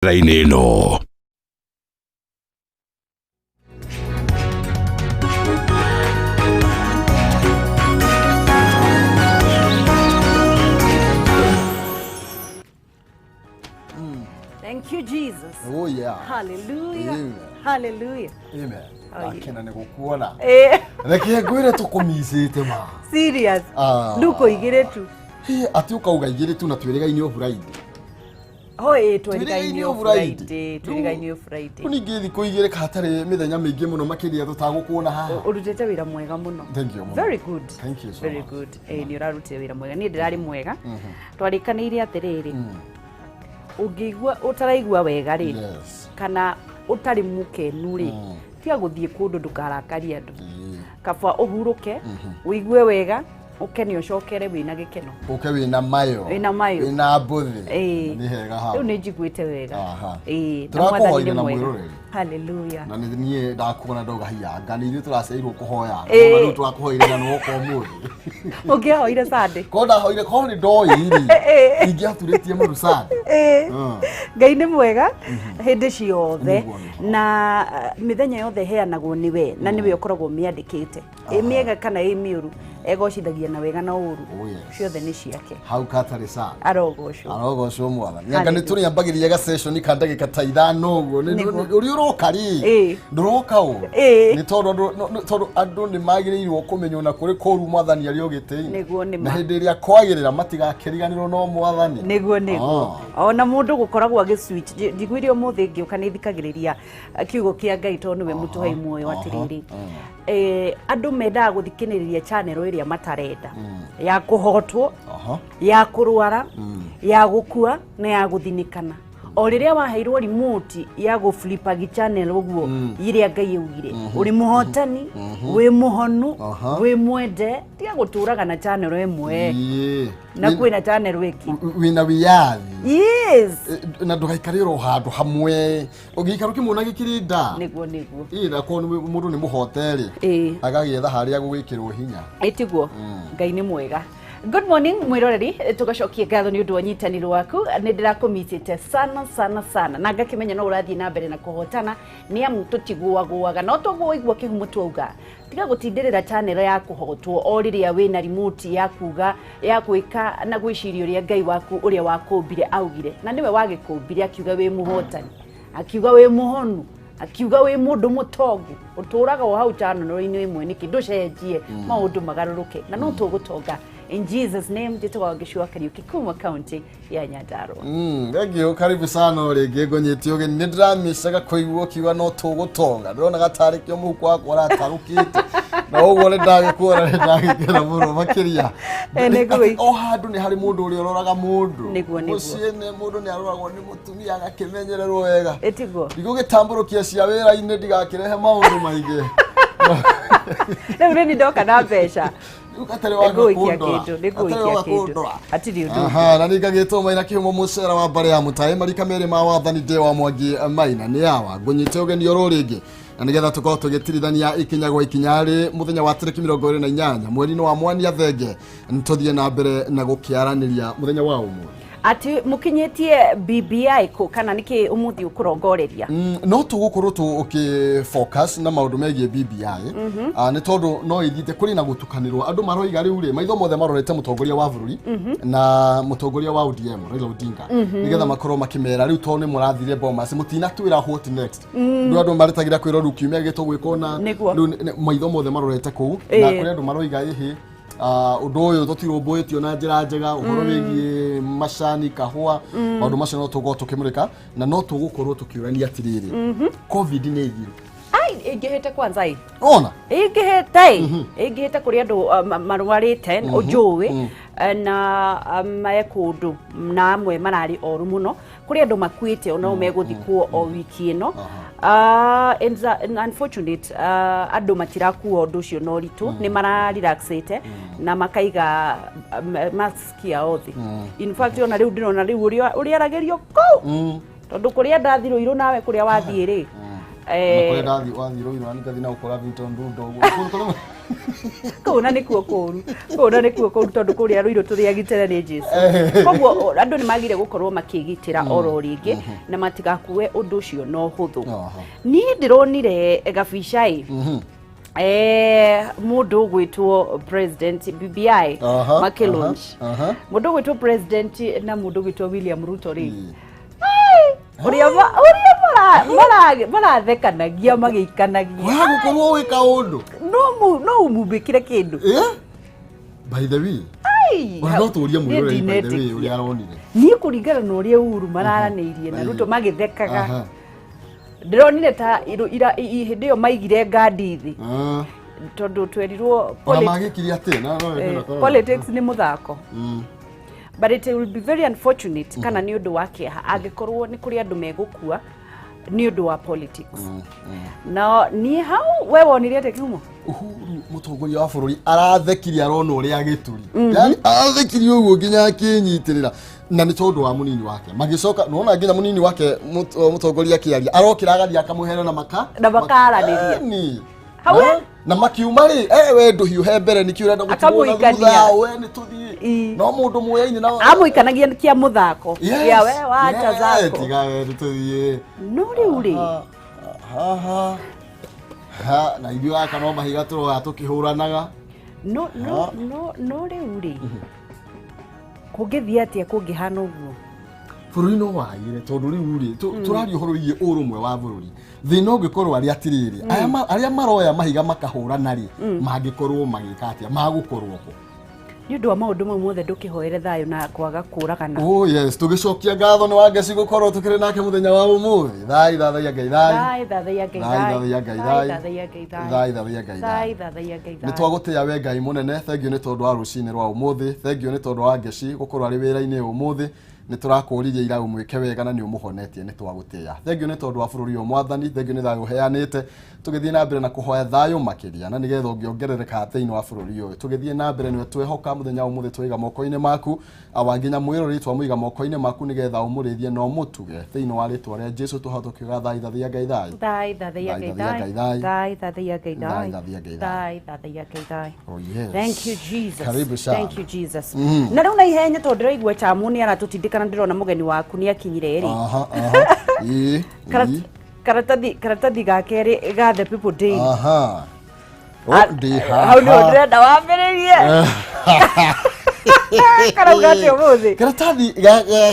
Raini ĩno. Thank you, Jesus. Oh yeah. Hallelujah. Amen. Hallelujah. Amen. Oh, yeah. Ndakena nĩ gũkuona. Eh, Reke ngwĩre tũkũmicĩte ma. serious. Ah. Nduko igĩrĩ tu. Hĩ, atĩ ũkauga igĩrĩ tu na twĩrĩgaine o Friday. Ho ĩ Twĩrĩgaine twĩrĩgaine o o Friday. Friday. Twĩrĩgaine o Friday. Rĩu ningĩ thikũ igĩrĩ hatarĩ mĩthenya mĩingĩ mũno makĩria tũtagũkuona haha. Ũrutĩte wĩra mwega mũno. Thank you mũno. Very good. Thank you so Very much. good. Eh, nĩ ũrarutire wĩra mwega. Niĩ ndĩrarĩ mwega. Twarĩkanĩire atĩrĩrĩ. Ũngĩigua ũtaraigua wega rĩ. Yes. Kana ũtarĩ mũkenu rĩ. Tiga gũthiĩ kũndũ ndũkarakarie andũ. Ĩĩ. Kaba ũhurũke, ũigue wega, ũkene ũcokere wĩna gĩkeno. Ũke wĩna mayo. Wĩna mayo. Wĩna mbũthĩ. Ĩĩ. Nĩ hega hau. Rĩu nĩ njiguĩte wega. Aha. Ĩĩ, na Tũrakũhoire Mwathani nĩ na mwega. mwĩroreri. Hallelujah. Na nĩ niĩ ndakuona ndauga hiya anga nĩ ithuĩ tũraciarirwo kũhoya. Ĩĩ. Na rĩu tũrakũhoire na nĩwoka ũmũthĩ. Ũngĩahoire Sunday. Korwo ndahoire korwo nĩ ndoĩ rĩ. Ĩĩ. Ingĩaturĩtie maru Sunday. Ĩĩ. Mm. Ngai nĩ mwega hĩndĩ ciothe Nĩguo nĩguo. na mĩthenya yothe ĩheanagwo nĩwe na nĩwe ũkoragwo ũmĩandĩkĩte ĩ mĩega kana ĩ mĩũru egocithagia na wega na ũru Oh, yes. ciothe nĩ ciake Hau katarĩ sana. arogocwo Arogocwo mwathani. Anga nĩ Hallelujah. tũrĩambagĩrĩria ga session ka ndagĩka ta ithano ũguo. Nĩguo. Ũrĩa ũroka rĩ. Ĩĩ. Ndũroka ũũ. Ĩĩ. Nĩ tondũ andũ tondũ andũ nĩ magĩrĩirwo kũmenya ona kũrĩ kũru mwathani arĩ o gĩtĩ-inĩ. Nĩguo nĩ Na ma. hĩndĩ ĩrĩa kwagĩrĩra matigakĩriganĩrwo no mwathani. Nĩguo nĩguo ona mũndũ gũkoragwo agĩ switch njiguire ũmũthĩ ngĩũka nĩ thikagĩrĩria kiugo kĩa Ngai tondũ nĩwe mũtũhei muoyo atĩrĩrĩ andũ mendaga gũthikĩrĩria channel ĩrĩa matarenda ya kũhotwo ya kũrwara ya gũkua na ya gũthinĩkana o rĩrĩa waheirwo remote ya gũflipagi channel ũguo iria Ngai augire ũrĩ mũhotani wĩ mũhonu wĩ mwende tiga gũtũraga na channel ĩmwe Ĩĩ. na kwĩna channel ĩngĩ. Wĩna wĩyathi. Yes. Na ndũgaikare oro handũ hamwe ũngĩikara ũkĩmuona gĩkĩrĩ nda. Nĩguo nĩguo. Ĩĩ na korwo mũndũ nĩ mũhote rĩ Ĩĩ. agagĩetha harĩa gũgwĩkĩrwo hinya. Ĩtiguo. Ngai nĩ mwega. Good morning mwĩroreri, tũgacokia ngatho nĩ ũndũ wa ũnyitanĩri waku. Nĩ ndĩrakũmitĩte sana sana sana na ngakĩmenya no ũrathiĩ na mbere na kũhotana nĩ amu tũtigũagũaga no toguo waigua kĩhumo twauga tiga gũtindĩrĩra channel ya kũhotwo o rĩrĩa wĩna remote ya kuga ya gwĩka na gwĩciria ũrĩa Ngai waku ũrĩa wakũmbire augire na nĩwe wagĩkũmbire akiuga wĩ mũhotani akiuga wĩ mũhonu akiuga wĩ mũndũ mũtongu ũtũraga o hau channel-inĩ ĩmwe nĩkĩ ndũcenjie maũndũ magarũrũke na no tũgũtonga in Jesus name. Njĩtagwo Gĩcua Kariũki kuma county ya Nyandarua. Thank you, karibu sana o rĩngĩ ngũnyite ũgeni. Nĩ ndĩramĩcaga kũigua ũkiuga no tũgũtonga, ndĩrona gatarĩ kĩo mũhuko wakwa ũratarũkĩte na ũguo nĩ ndagĩkuona nĩ ndagĩkena mũno makĩria. Nĩguo. Atĩ o handũ nĩ harĩ mũndũ ũrĩa ũroraga mũndũ. Nĩguo, nĩguo. Mũciĩ nĩ mũndũ nĩ aroragwo nĩ mũtumia agakĩmenyererwo wega. Ĩtiguo. Ndigũgĩtambũrũkia cia wĩra-inĩ ndigakĩrehe maũndũ maingĩ. Rĩu nĩ ndoka na mbeca. Rĩu gatarĩ waga Nĩngũgũikia kũndora. kĩndũ, nĩngũgũikia Gatarĩ waga kĩndũ. kũndora. Hatirĩ ũndũ ũngĩ. Aha, na ningagĩtwo Maina Kĩhumo mũcera wa mbarĩ ya mũtaĩ marika merĩ ma wathani ndĩ wa Mwangi Maina nĩ awa ngũnyite ũgeni oro rĩngĩ na nĩgetha tũkorwo tũgĩtirithania ikinya gwa ikinya rĩ mũthenya wa tarĩki 28 mweri-inĩ wa Mwania Thenge tũthiĩ na mbere na gũkĩaranĩria mũthenya wa ũmũthĩ. Atĩ mũkinyĩtie BBI kũ kana nĩkĩ ũmũthĩ ũkũrongoreria? No tũgũkorwo tũkĩ focus na maũndũ megiĩ BBI. Nĩ tondũ no ithiĩte kũrĩ na gũtukanĩrwo andũ maroiga rĩu rĩ maitho mothe marorete mũtongoria wa bũrũri na mũtongoria wa ODM Raila Odinga nĩgetha makorwo makĩmera rĩu tondũ nĩ mũrathire Bomas mũtinatwĩra what next. Rĩu andũ maretagĩra kwĩrwo rĩu kiumia gĩkĩ tũgwĩka ũna. Nĩguo. Rĩu maitho mothe marorete kũu na kũrĩ andũ maroiga ĩhĩ ũndũ ũyũ tũtirũmbũĩtio na njĩra njega ũhoro wĩgiĩ macani kahũa maũndũ macio no tũgũkorwo tũkĩmũrĩka na no tũgũkorwo tũkĩũrania atĩrĩrĩ COVID nĩ ĩthiru. Ai ĩngĩhĩte kwanza ĩ Ona ĩngĩhĩte ĩ ĩngĩhĩte kũrĩ andũ marwarĩte njũĩ na me kũndũ na amwe mararĩ oru mũno kũrĩ andũ makuĩte onao megũthikwo o wiki ĩno. And unfortunate andũ matirakua ũndũ ũcio na ũritũ nĩ mararelaxĩte na makaiga mask yao thĩ. In fact ona rĩu ndĩrona rĩu ũrĩa aragĩrio kũu tondũ kũrĩa ndathirũirwo nawe kũrĩa wathiĩ rĩ na kũrĩa ndathi wathiĩ rũirũ na nĩngathi na gũkora Milton Ruto ũguo. Kũu na nĩkuo kũũru, kũu na nĩkuo kũũru, tondũ kũrĩa Rũirũ tũrĩ agitĩre nĩ Jesu. Koguo andũ nĩ magire gũkorwo makĩgitĩra oro rĩngĩ na matigakue ũndũ ũcio na ũhũthũ. Niĩ ndĩronire gabica ĩ, mũndũ ũgwĩtwo president BBI makĩlaunch, mũndũ ũgwĩtwo president na mũndũ ũgwĩtwo William Ruto rĩ, ũrĩa marathekanagia magĩikanagia. Wa gũkorwo wĩ kaũndũ. No umumbĩkĩre kĩndũ. By the way, Ai, ona no tũrie niĩ mwĩroreri, by the way, ndinetĩkia. ũrĩa aronire. Niĩ kũringana na ũrĩa Uhuru mararanĩirie na Ruto magĩthekaga, ndĩronire ta hĩndĩ ĩyo maigire ngandi thĩ, tondũ twerirwo Ona magĩkirie atĩ na no politics nĩ mũthako, but it will be very unfortunate, kana nĩ ũndũ wa kĩeha angĩkorwo nĩ kũrĩ andũ megũkua nĩ ũndũ wa politics. Na niĩ hau, we wonire atĩa kiumo? Uhuru mũtongoria wa bũrũri arathekirie arona ũrĩa gĩturi, yani arathekirie ũguo nginya akĩnyitĩrĩra, na nĩ tondũ wa mũnini wake magĩcoka nona nginya mũnini wake mũtongoria akĩaria arokĩra agathiĩ akamũhera na maka Na makaranĩria. Ĩni. Hau Na makiuma rĩ, we ndũhiũhe mbere nĩkĩ ũrenda gũtigwo na Akamũikania. thutha, we nĩ tũthiĩ Ii. no mũndũ muoyaine na Amũikanagia kĩa mũthako. Yes, kĩa we wacha yes, zako. Tiga we, nĩ tũthiĩ. No rĩu rĩ, haha ha na ithuĩ gaka no mahiga tũroya tũkĩhũranaga. No no no no rĩu rĩ, kũngĩthiĩ atĩa kũngĩhana ũguo? Bũrũri no wagĩre, tondũ rĩu rĩ tũraria ũhoro wĩgiĩ ũrũmwe wa bũrũri. Thĩna ũngĩkorwo arĩ atĩrĩrĩ, arĩa maroya mahiga makahũrana rĩ, mangĩkorwo magĩka atĩa, magũkorwo kũ? Nĩ ũndũ wa maũndũ mau mothe, ndũkĩhoere thayũ na kwaga kũragana. Oh yes, tũgĩcokia ngatho nĩ Wangeci gũkorwo tũkĩrĩ nake mũthenya wa ũmũthĩ. Thai thathaiya Ngai thai. Thai thathaiya Ngai. Thai thathaiya Ngai thai. Thathaiya Ngai thai. Thai thathaiya Ngai thai. Thai. Thathaiya Ngai Nĩ thai. twagũtĩĩa we Ngai mũnene, thengiũ nĩ tondũ wa rũcinĩ rwa ũmũthĩ, thengiũ nĩ tondũ wa Ngeci gũkorwo arĩ wĩra-inĩ ũmũthĩ. Nĩ tũrakũririe ira ũmwĩke wega na nĩ ũmũhonetie, nĩ twagũtĩĩa. Thengiũ nĩ tondũ wa bũrũri ũyũ mwathani, thengiũ nĩ thayũ ũheanĩte. Tũgĩthiĩ na mbere na kũhoya thayũ makĩria na nĩgetha ũngĩongerereka thĩinĩ wa bũrũri ũyũ. Tũgĩthiĩ na mbere nĩwe twehoka mũthenya wa ũmũthĩ, twaiga moko-inĩ maku awa nginya mwĩroreri twamũiga moko-inĩ maku nĩgetha ũmũrĩithie na ũmũtuge thĩinĩ wa rĩtwa rĩa Jesu tũhoya tũkiuga thai thathaiya Ngai thai. Thai thathaiya Ngai. Thai thai. thathaiya Ngai thai. Thai thathaiya Ngai. Thai thai. thathaiya Ngai thai. Thai thathaiya Ngai thai. Oh yes. Thank you, Jesus. Karibu sana. Thank you, Jesus. Na rĩu na ihenya, tondũ ndĩraigua chamu nĩ aratũtindĩkana, ndĩrona mũgeni waku nĩ akinyire rĩ. Aha, aha. Ĩ, ĩ. Karatathi ga kerĩ ga The People Daily. Aha. Oh, ndĩ Hau nĩho haha. ndĩrenda wambĩrĩrie. Karauga atĩa ũmũthĩ? Karatathi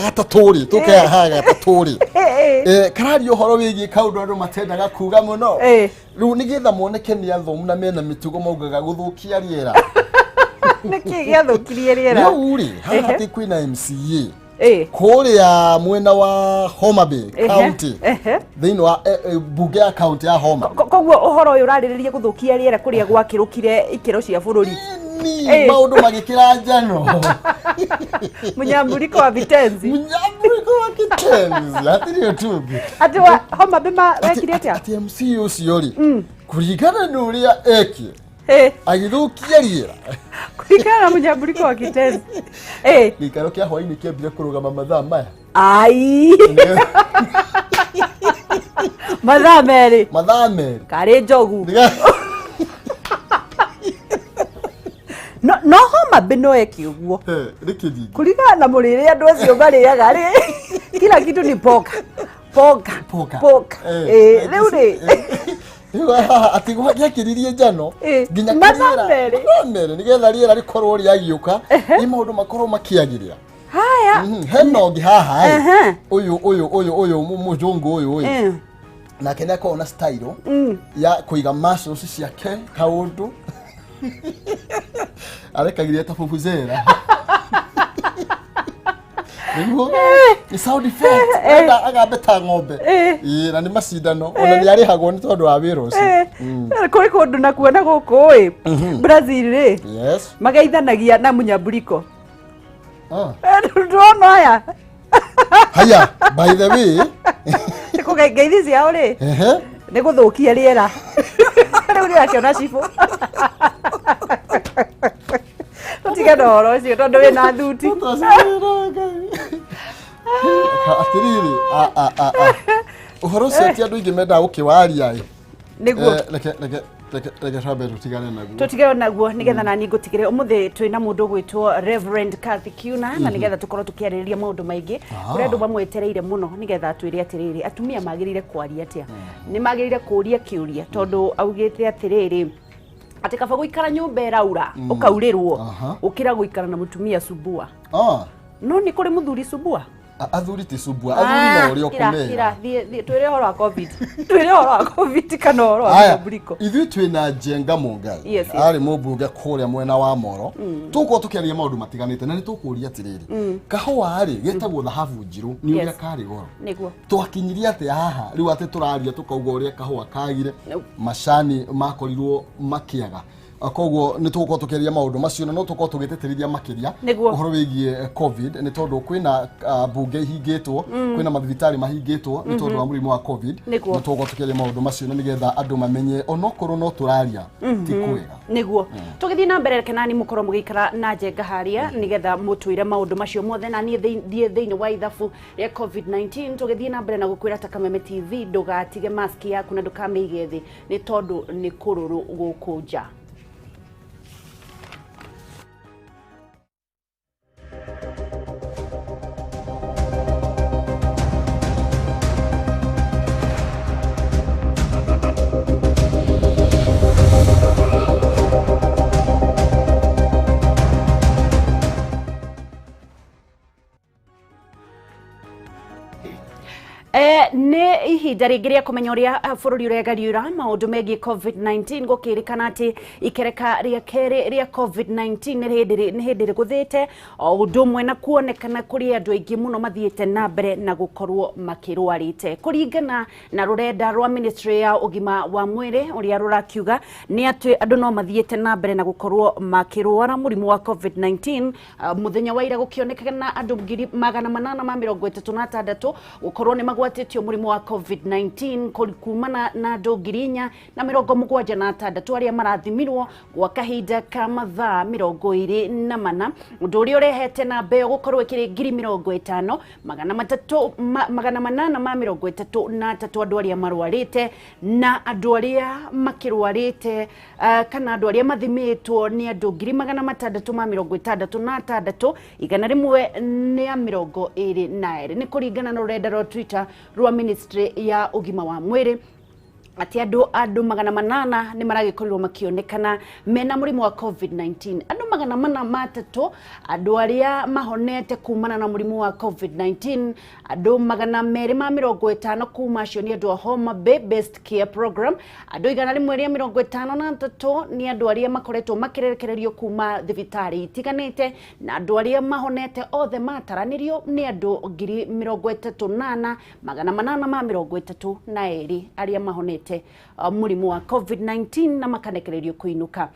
gatatũ rĩ, tũke haha gatatũ rĩ. Kararia ũhoro wĩgiĩ kaũndũ andũ matendaga kuga mũno. Rĩu nĩgetha moneke nĩ athomu na mena mĩtugo maugaga gũthũkia rĩera. Nĩkĩ gĩathũkirie rĩera? Rĩu rĩ, haha atĩ kwĩna MCA kũrĩa mwena wa Homa Bay County, thĩinĩ wa mbunge ya county ya Homa Bay. Koguo ũhoro ũyũ ũrarĩrĩria gũthũkia rĩera kũrĩa gwakĩrũkire ikĩro cia bũrũri. Ni maũndũ magĩkĩra njano. Mũnyamburiko wa vitenzi. Mũnyamburiko wa kitenzi hatirĩ ũtũngĩ. Atĩ wa Homa Bay wekire atĩa? Atĩ MC ũcio rĩ, kũringana na ũrĩa ekire, agĩthũkia rĩera. Kũringana na mũnyamburiko wa kitenzi. Gĩikaro kĩa hwainĩ kĩambire kũrũgama mathaa maya. Ai, mathaa 2? Mathaa 2. Karĩ njogu. No no Homa Bay no eke ũguo. Nĩkĩ ningĩ? Kũringana na mũrĩre andũ acio marĩaga rĩ, kila kitu ni poka poka. Poka. Poka. Rĩu rĩ, Rĩu haha atĩ gĩakĩririe njano nginya Mathaa kĩrĩra- 2. Mathaa 2 nĩgetha rĩera rĩkorwo rĩagiũka, nĩ maũndũ makorwo makĩagĩrĩra. Haya. Hena ũngĩ haha ĩ. Ũyũ ũyũ ũyũ ũyũ mũthũngũ ũyũ ĩ, nake nĩ akoragwo na style ya kũiga muscles ciake kaũndũ arekagĩria ta vuvuzela nĩguo nĩ sound effect. Enda agambe ta ng'ombe. Ĩĩ, na nĩ macindano ona nĩ arĩhagwo nĩ tondũ wa wĩra ũcio. Kũrĩ kũndũ nakuo na gũkũ ĩ Brazil rĩ, mageithanagia na mũnyamburiko. Ndona aya. Haya, by the way, ngeithi ciao rĩ, nĩ gũthũkia rĩera. Rĩu nĩrakĩona cibũ, tũtige na ũhoro ũcio tondũ wĩna thuti. Atĩrĩrĩ, a, a, a, a. Ũhoro ũcio ti andũ aingĩ mendaga gũkĩwaria ĩ. Nĩguo. Reke reke Reke twambe tũtigane naguo. Tũtigane naguo nĩgetha nani ngũtigĩre ũmũthĩ twĩna mũndũ ũgwĩtwo Reverend Kathy Kiuna, na nĩgetha tũkorwo tũkĩarĩrĩria maũndũ maingĩ. Kũrĩ andũ mamwetereire mũno nĩgetha atwĩre atĩrĩrĩ, atumia magĩrĩire kwaria atĩa, nĩ magĩrĩire kũũria kĩũria, tondũ augĩte atĩrĩrĩ atĩ kaba gũikara nyũmba ĩraura ũkaurĩrwo gũkĩra gũikara na mũtumia subua. No nĩ kũrĩ mũthuri subua. Athuri ti subua, athuri no ũrĩa ũkũmera. Twĩre ũhoro wa COVID, twĩre ũhoro wa COVID kana ũhoro wa mburiko. Ithuĩ twĩna Njenga Mungai, arĩ mũmbunge kũrĩa mwena wa Moro. Tũgũkorwo tũkĩaria maũndũ matiganĩte na nĩ tũkũria atĩrĩrĩ, kahũa rĩ getagwo thahabu njirũ nĩ ũrĩa karĩ goro. Nĩguo. Twakinyirie atĩa haha rĩu atĩ tũraria tũkauga ũrĩa kahũa kagire, macani makorirwo makĩaga? Koguo nĩ tũgũkorwo tũkĩaria maũndũ macio na no tũkorwo tũgĩtĩtĩrithia makĩria ũhoro wĩgiĩ COVID, nĩ tondũ kwĩna mbunge ihingĩtwo, kwĩna mathibitarĩ mahingĩtwo nĩ tondũ wa mũrimũ wa COVID. Nĩ tũgũkorwo tũkĩaria maũndũ macio na nĩgetha andũ mamenye onokorwo no tũraria ti kwega. Nĩguo. Tũgĩthiĩ na mbere, kenani mũkorwo mũgĩikara na Njenga harĩa nĩgetha mũtwĩre maũndũ macio mothe, na niĩ thiĩ thĩinĩ wa ithabu rĩa COVID-19. Tũgĩthiĩ na mbere na gũkwĩra ta Kameme TV, ndũgatige mask yaku na ndũkamĩige thĩ nĩ tondũ nĩ kũrũrũ gũkũ nja. Nĩ ihinda rĩngĩ rĩa kũmenya ũrĩa bũrũri ũregariũra maũndũ megiĩ COVID-19. Gũkĩrĩkana atĩ ikereka rĩa kerĩ rĩa COVID-19 nĩ hĩndĩ rĩgũthĩte, o ũndũ ũmwe na kuonekana kũrĩ andũ aingĩ mũno mathiĩte na mbere na gũkorwo makĩrwarĩte. Kũringana na rũrenda rwa Ministry ya ũgima wa mwĩrĩ, ũrĩa rũrakiuga nĩ atĩ andũ no mathiĩte na mbere na gũkorwo makĩrwara mũrimũ wa COVID-19. Mũthenya wa ira gũkĩonekana andũ 836 gũkorwo nĩ magwatĩtio mũrimũ wa COVID-19 kumana na andũ 4,076 arĩa marathimirwo gwa kahinda ka mathaa 24, ũndũ ũrĩa ũrehete namba ĩyo gũkorwo ĩkĩrĩ 50,833 andũ arĩa marwarĩte, na andũ arĩa makĩrwarĩte kana andũ arĩa mathimĩtwo nĩ andũ 666,122 nĩ kũringana na rũrenda rwa Twitter rwa Ministry ya ũgima wa mwĩrĩ atĩ andũ 800 nĩ maragĩkorirwo makĩonekana mena mũrimũ wa COVID-19. Andũ 403 andũ arĩa mahonete kumana na mũrimũ wa COVID-19, andũ 250 kuma acio nĩ andũ a Homa Bay Based Care Program, andũ 153 nĩ andũ arĩa makoretwo makĩrekererio kuma thibitarĩ itiganĩte, na andũ arĩa mahonete othe mataranĩrio nĩ andũ 38,832 arĩa mahonete mũrimũ wa COVID-19 na makanekererio kũinũka.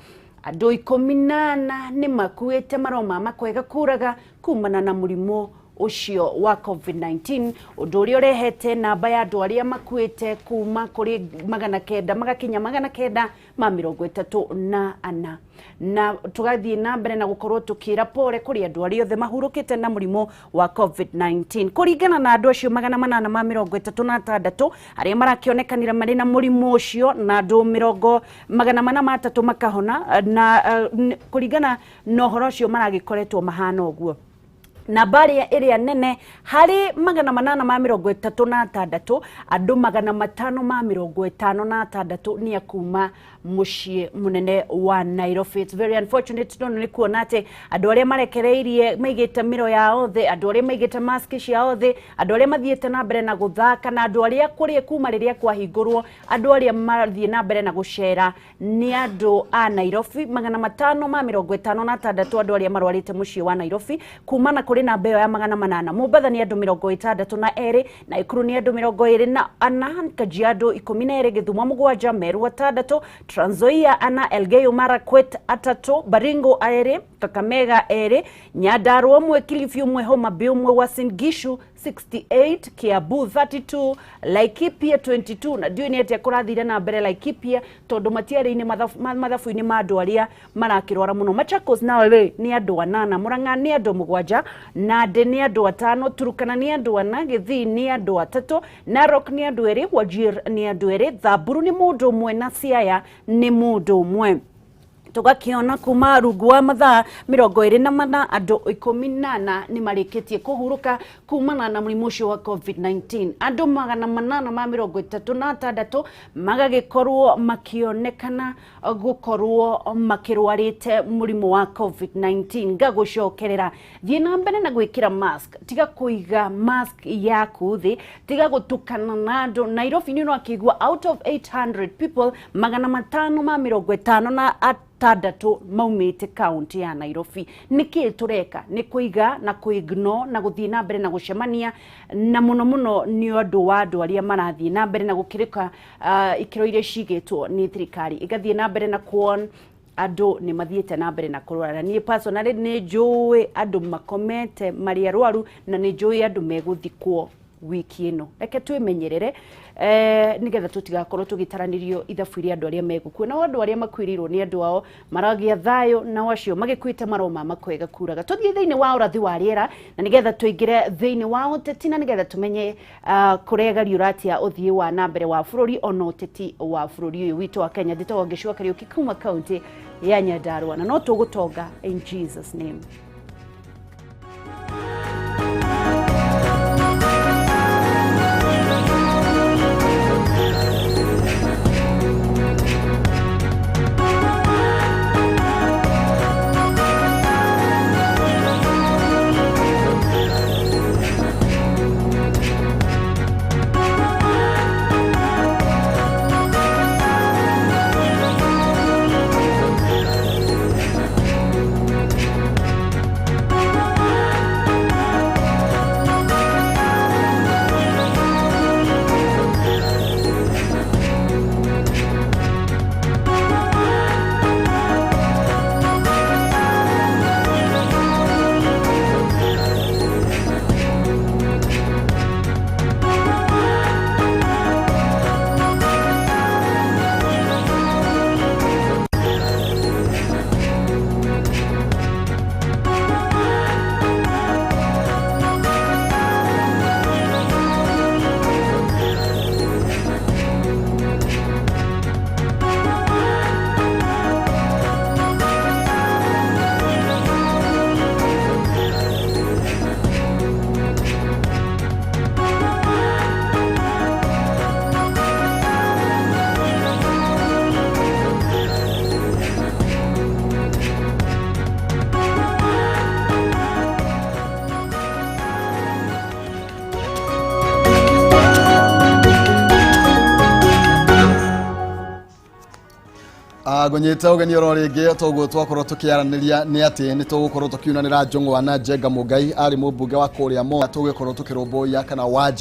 Andũ 14 nĩ makuĩte maroma makwega kũraga kumana na mũrimũ ũcio wa COVID-19, ũndũ ũrĩa ũrehete namba ya andũ arĩa makuĩte kuma kũrĩ 900 magakinya 934. Na tũgathiĩ na mbere na gũkorwo tũkĩra pore kũrĩ andũ arĩa othe mahurũkĩte na mũrimũ wa COVID-19. Kũringana na andũ acio 836 arĩa marakĩonekanire marĩ na mũrimũ ũcio, na andũ 403 makahona, na kũringana na ũhoro ũcio maragĩkoretwo mahana ũguo. Namba ĩrĩa nene harĩ 836 andũ 556 nĩ akuma mũciĩ mũnene wa Nairobi. It's very unfortunate tondũ nĩ kuona atĩ andũ arĩa marekereirie maigĩte mĩro yao thĩ, andũ arĩa maigĩte mask ciao thĩ, andũ arĩa mathiĩte na mbere na gũthaka, na andũ arĩa kũrĩ kuma rĩrĩa kwahingũrwo, andũ arĩa mathiĩ na mbere na gũcera nĩ andũ a Nairobi 556 andũ arĩa marwarĩte mũciĩ wa Nairobi kumana kũrĩ namba ĩyo ya 800. Mombatha nĩ andũ 62, Nakuru nĩ andũ 24, Kajiado 12, Githumo 7, Meru 6, Trans Nzoia 4, Elgeyo Marakwet 3, Baringo 2, Kakamega 2, Nyandarua 1, Kilifi 1, Homa Bay 1, Uasin Gishu 68, Kiambu 32, Laikipia 22. Na ndiũĩ nĩ atĩa kũrathire na mbere Laikipia tondũ matiarĩ-inĩ mathabu-inĩ ma andũ arĩa marakĩrwara mũno. Machakos nao rĩ nĩ andũ 8, Murang'a nĩ andũ 7, Nandi nĩ andũ 5, Turkana nĩ andũ 4, Gĩthii nĩ andũ 3, Narok nĩ andũ 2, Wajir nĩ andũ 2, Samburu nĩ mũndũ ũmwe na Siaya nĩ mũndũ ũmwe. Tugakiona kuma rungu wa mathaa 24 andũ 14 nĩ marĩkĩtie kũhurũka kumana na mũrimũ ũcio wa COVID-19. Andũ 836 magagĩkorwo makĩonekana gũkorwo makĩrwarĩte mũrimũ wa COVID-19. Ngagũcokerera, thiĩ na mbere na gwĩkĩra mask, tiga kũiga mask yaku thĩ, tiga gũtukana na andũ. Nairobi nĩ ũrakĩigua out of 800 people 556 maumĩte kaunti ya Nairobi. Nĩkĩ tũreka? Nĩ kũiga na kũignore na gũthiĩ na mbere na gũcemania, na mũno mũno nĩ ũndũ wa andũ arĩa marathiĩ na mbere na gũkĩrĩka ikĩro iria cigĩtwo nĩ thirikari, ĩgathiĩ na mbere na kuon andũ nĩ mathiĩte na mbere na kũrwara. Niĩ personally nĩ njũĩ andũ makomete marĩ arwaru, na nĩ njũĩ andũ megũthikwo wiki ĩno. Reke twĩmenyerere nĩgetha tũtigakorwo tũgĩtaranĩrio ithabu iria andũ arĩa megũkua. Nao andũ arĩa makuĩrĩirwo nĩ andũ ao maragĩa thayũ, nao acio magĩkuĩte maroma makwega kuraga. Tũthiĩ thĩinĩ wa ũrathi wa rĩera na nĩgetha tũingĩre thĩinĩ wa ũteti, na nĩgetha tũmenye kũrĩa atĩa ũthiĩ wa na mbere wa bũrũri ona ũteti wa bũrũri ũyũ witũ wa Kenya. Njĩtagwo Ngĩcua Kariũki kuma kaunti ya Nyandarua, na no tũgũtonga in Jesus name. Ngũnyĩte ũgeni oro rĩngĩ toguo twakorwo tũkĩaranĩria nĩ atĩ nĩ tũgũkorwo tũkiunanĩra Njũng'wa na Njenga Mũngai arĩ mũmbunge wa kũrĩa Mo, tũgĩkorwo tũkĩrũmbũiya kana Wanjikũ.